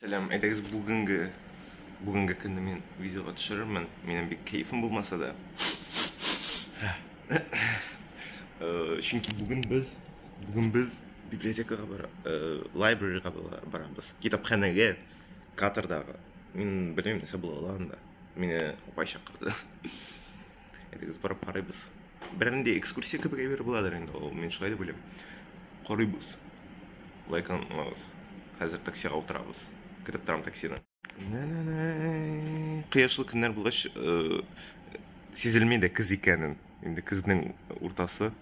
Сәлам, әйдәгез бүгенге көнне мин видеога төшерермен. Минем бик кәефем булмаса да. Чөнки бүген без библиотекага бара, libraryга барабыз. Китапханәгә, Катардагы. Мин белмим, нәрсә була ала анда. Мине апай чакырды. Әйдәгез барып карыйбыз. Берәр нинди экскурсия кебек әйбер буладыр инде ул, мин шулай дип уйлыйм. Карыйбыз. Лайк аңлагыз. Хәзер таксига утырабыз. Көтеп торам таксины. Кояшлы көннәр булгач, сизелми дә көз икәнен. Инде көзнең уртасы.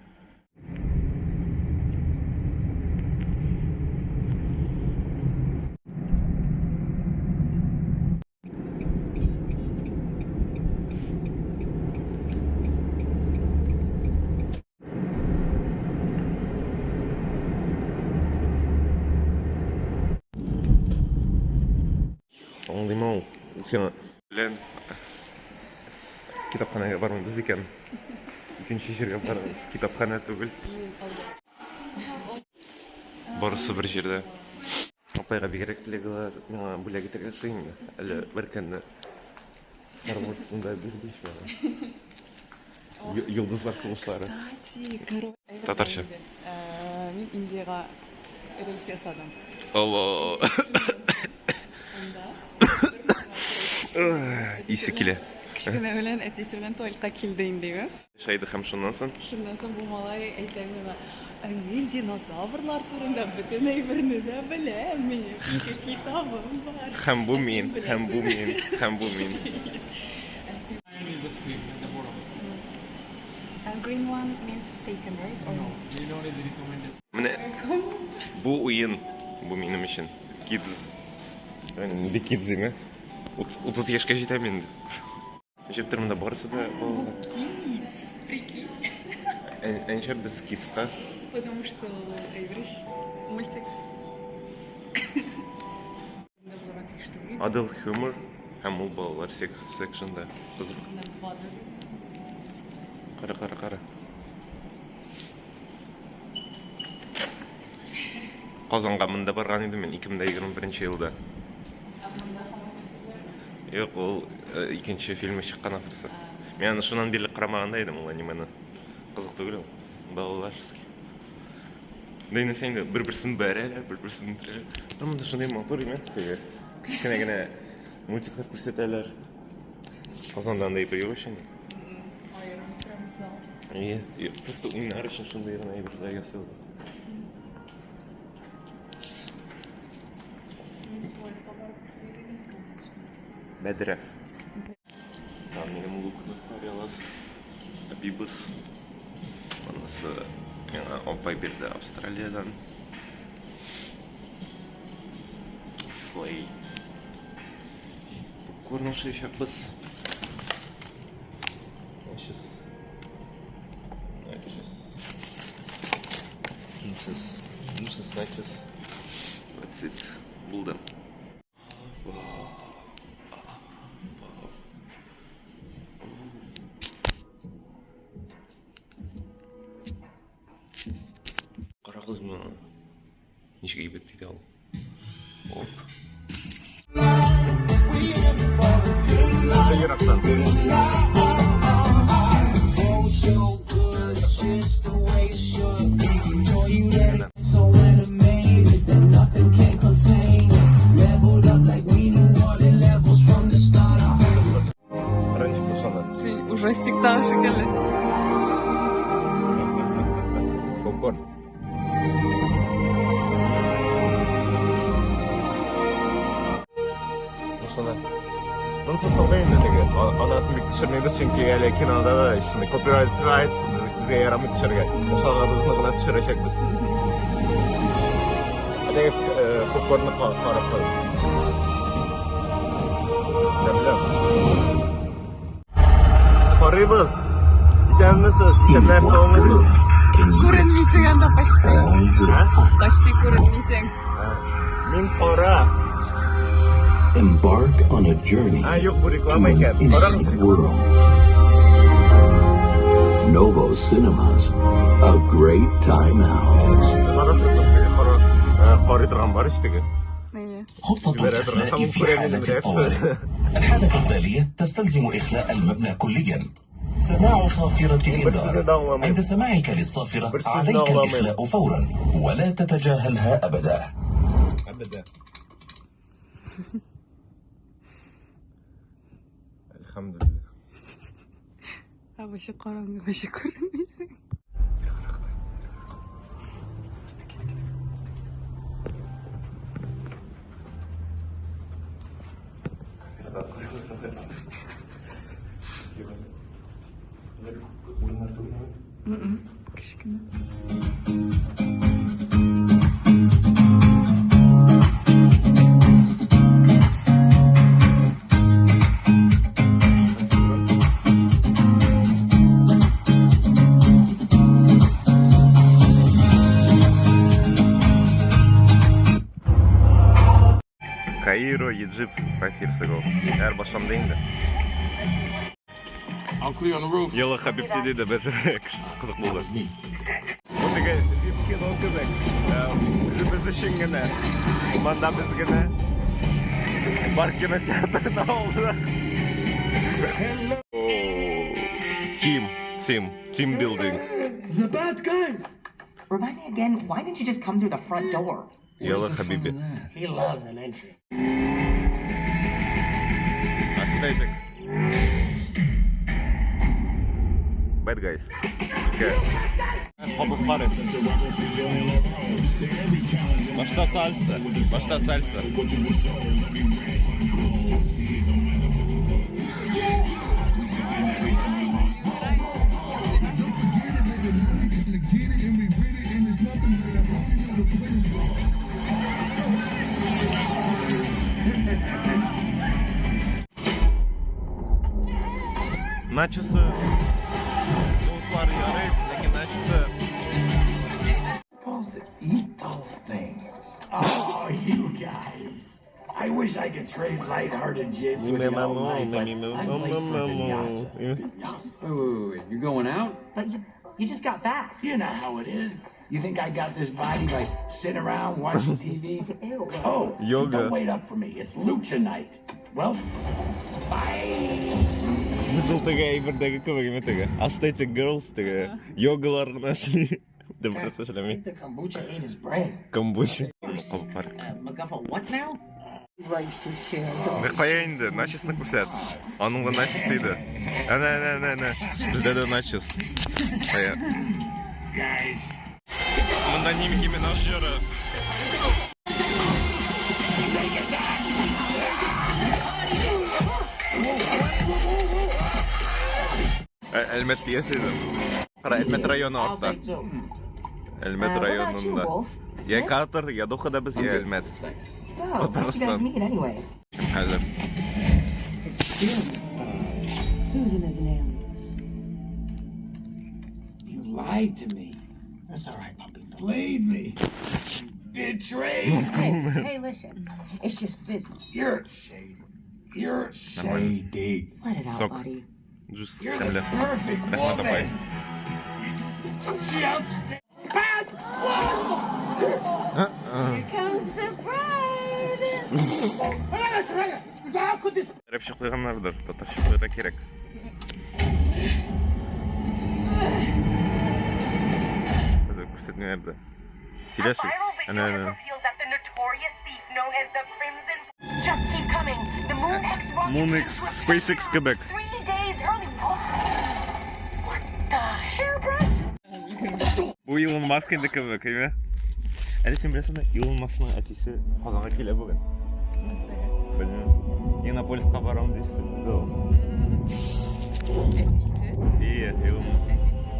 Аңлыйм ул. Сиңа белән китапханәгә бармыйбыз икән. Икенче җиргә барабыз. Китапханә түгел. Барысы бер җирдә. Апайга бигрәк леголар миңа бүләк итәргә ошый инде. Әле бер көнне Star Wars'ны да бирде ич миңа. Йолдызлар сугышлары. Кстати, короче, Татарча. Мин Индиягә рейс ясадым. Алла. Анда Исе килә. Кечкенә белән әтисе белән туалетка килде инде. Шайды һәм шуннан соң Шуннан соң бу малай әйтә миңа: "Ә мин динозаврлар турында бөтен әйберне дә беләм, минем ике китабым бар." Һәм бу мин, һәм бу мин, һәм бу мин. Is the screen at the bottom. And green one means taken, right? Or No, green one is recommended. Менә бу уен, бу минем өчен. Kids. Нинди kids име? 30 яшькә җитәм инде. Ничектер монда барысы да балалар. Kids, прикинь. Ә ничә без kidsка? Потому что әйбер мультик. Adult humor һәм ул балалар секшнда. Кызык. Кара, кара, кара. Казанга монда барган идем мин 2021 елда. Юк, ул икенче фильмы чыккан ахрысы. Мин аны шуннан бирле карамаган да идем ул анимены. Кызык түгел ул. Балаларский. Да инде сен инде бер-берсен бәрәләр, бер-берсен үтерәләр. Монда шундый матур име? Теге кечкенә генә мультиклар күрсәтәләр. Казанда андай әйбер юк ич инде. Аерым прям зал. Әйе, просто уйнар өчен шундый гына әйберләр ясалды. Мин туалетка барып йөрим, конечно. Бәдрәф. Там минем лукны карый аласыз. Абибас. Анысы миңа апай бирде Австралиядән. Флей. Попкорн ашаячакбыз. Начос. Начос. Juices. Juices, nachos. That's it. Булды. Вау. Вау. Карагыз моны. Ничек әйбәт диде ул. Оп. Ерактан. So good, it's just the way it should be. Joy you that so animated that nothing can contain it. Leveled up like we knew all the levels from the start. Кара ничек башлана. Син ужастиктагы шикелле. Попкорн. Башлана. Монысы соңгы инде теге. Анасын бик төшермибез, чөнки әле кинода да шундый copyright rights безгә ярамый төшерергә. Ашаганыбызны гына төшерәчәкбез. Әйдәгез, попкорнны карап куй. Тәмле. Карыйбыз. Исәнмесез, исәннәр, саумысыз. Күренмисең анда почти. Почти күренмисең. Мин кара. Embark on a journey А, юк, бу to реклама an икән. Карагыз. infinite world. Novo Cinemas, a great time out. Кара, кара, карый торган бар ич теге. Әйе. خطة الإخلاء في حالة الطوارئ. الحالة التالية تستلزم إخلاء المبنى كليا. سماع صافرة الإنذار. عند سماعك للصافرة عليك الإخلاء فورا ولا تتجاهلها أبدا. أبدا. الحمد لله. Ә вообще караңгы, вообще күренмисең. Кечкенә. Каиро, Egypt, 5 years ago. Әр башланды инде. I'll clear on the roof. Йылы Хабибти диде, без кызык булды. Бу теге вип кино кебек. Үзебез өчен генә. Монда без генә. Бар кинотеатрда алдык. Team building. The bad guys! Remind me again, why didn't you just come through the front door? Йылы Хабиби. He loves an entry. Aesthetic. Bad guys. Okay. Кабып карыйм. Башта сальса. Башта сальса. Начосы соуслары ярый, ләкин начосы Supposed to eat those things. Oh, you guys. I wish I could trade lighthearted jibs with you all night, but I'm late for vinyasa. Vinyasa. Wait, wait, wait. You're going out? But you just got back. You know how it is. You think I got this body by sitting around watching TV? Ew. Oh, Yoga. Don't wait up for me. It's lucha night. Well, bye. Без ул теге әйбердәге кебек име теге. Aesthetic girls теге йогалар гына эшли. Дип берсе эшләми. The kombucha ate his brain. Kombucha. Кабып карыйк. MacGuffin, what now? Менә кая инде, начосны күрсәт. Аның да начосы иде. Әнә, әнә, әнә, әнә. Бездә дә начос. Кая. Guys. Монда Ники Минаж җыры. Әлмәт диясе идем. Кара, Әлмәт районы артта. Әлмәт районында. Я Катар, я Дохада без, я Әлмәт. So, how'd you guys meet anyways? Хәзер. Susan is an alias. You lied to me. That's all right, puppy. Played me. Betrayed me. Hey, listen. It's just business. You're shady. You're Нормально. shady. Let it out, Сок. buddy. Джус You're the тәмле. perfect Рәхмәт, апай. woman. She outstands. Bad one. Here comes the bride. Гарәпчә куйганнардыр, татарча куярга кирәк. Хәзер күрсәтмиләр дә. Сөйләшегез. Әнә, әнә. Just keep coming. The Moon X rocket Moon X, seems to have SpaceX turned around кебек. 3 days early. What the hairbrush? Бу Илон Маск инде кебек, әйме? Әле син беләсеңме, Илон Маскның әтисе Казанга килә бүген. Белмим. Иннополиска барам дисез. Ул. Әтисе. Ие, Илон Маск. Әтисе тоже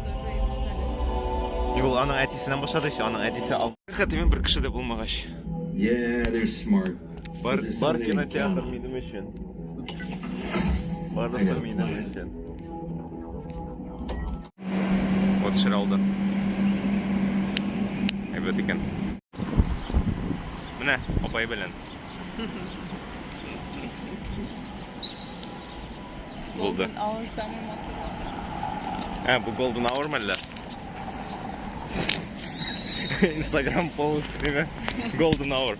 что ли? Ул аның әтисеннән башлады ич, аның әтисе ал. Хәтта бер кеше дә булмагач. Yeah, they're smart. Бар, бар кинотеатр минем өчен. Барысы минем өчен. Вот төшерә алды. Әйбәт икән. Менә апай белән. Булды. Golden hour самый матур. Ә, бу Golden Hour мәллә? Instagram пост, диме? Golden Hour.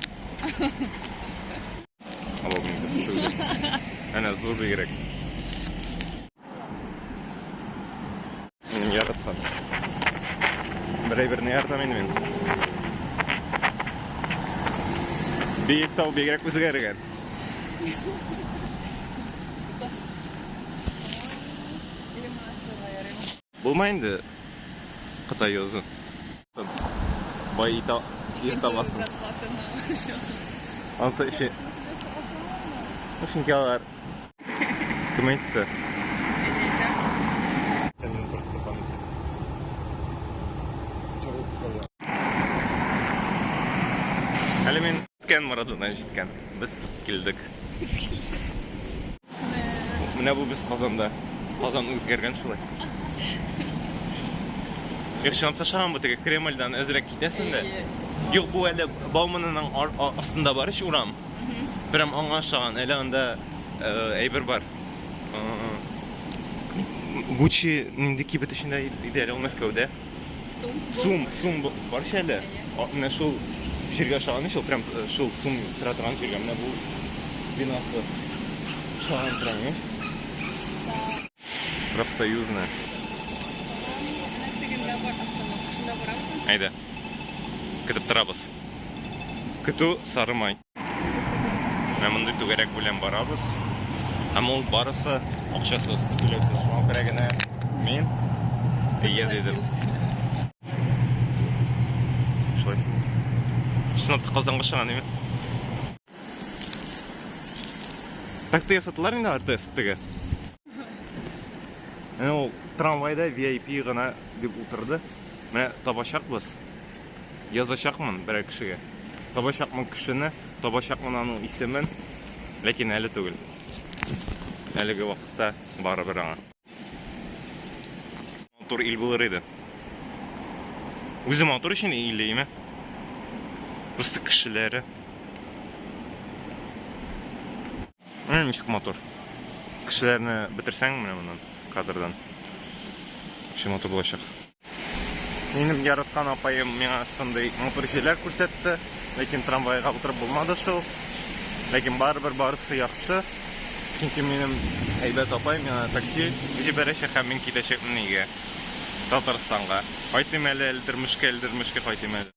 Абау, мин дөрес түгел. Әнә зур бигрәк. Минем яраткан. Бер әйберне яратам инде мин. Биек тау бигрәк үзгәргән. Булмай инде Кытай язы. Бай ита ир табасың. Ансы эше. Чөнки алар кем әйтте? Әле мин җиткән морадына җиткән. Без килдек. Менә бу без Казанда. Казан үзгәргән шулай. Юк, чынлап ташлаган бу теге Кремльдан әзрәк китәсең дә. Юк, бу әле Бауманның астында бар ич урам. Прям аңа ошаган. Әле анда әйбер бар. Гуччи нинди кибет эчендә иде әле ул Мәскәүдә? Сум, сум бар ич әле. Менә шул җиргә ошаган ич ул, прям шул сум тора торган җиргә. Менә бу бинасы ошаган прям, не? Профсоюзная. Әйдә. Көтеп торабыз. Көтү сары май. Менә мондый түгәрәк белән барабыз. Һәм ул барысы акчасыз, түләүсез. Шуңа күрә генә мин әйе дидем. Шулай. Чынлап та Казанга чыган име? Так та ясаттылар инде алар тест теге. Менә ул трамвайда VIP гына дип утырды. Менә табачакбыз. Язачакмын берәр кешегә. Табачакмын кешене, табачакмын аның исемен, ләкин әле түгел. Әлеге вакытта барыбер аңа. Матур ил булыр иде. Үзе матур өчен ил име? Просто кешеләре. Менә ничек матур. Кешеләрне бетерсәң менә моннан, кадрдан. Вообще матур булачак. Минем яраткан апаем миңа шундый матур җирләр күрсәтте, ләкин трамвайга утырып булмады шул. Ләкин барыбер барысы яхшы. Чөнки минем әйбәт апай миңа такси җибәрәчәк һәм мин китәчәкмен өйгә. Татарстанга. Кайтыйм әле Әлдермешкә, Әлдермешкә кайтыйм әле.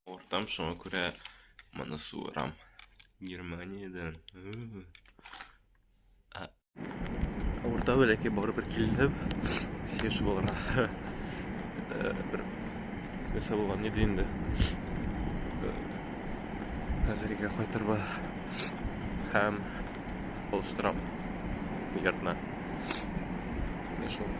Авыртам, шуңа күрә моны суырам. Германиядән. Авырта бәләкәй барыбер килдем. Сеш булырга. Бер нәрсә булган иде инде. Хәзер өйгә кайтырга һәм алыштырам йортны. Менә шул.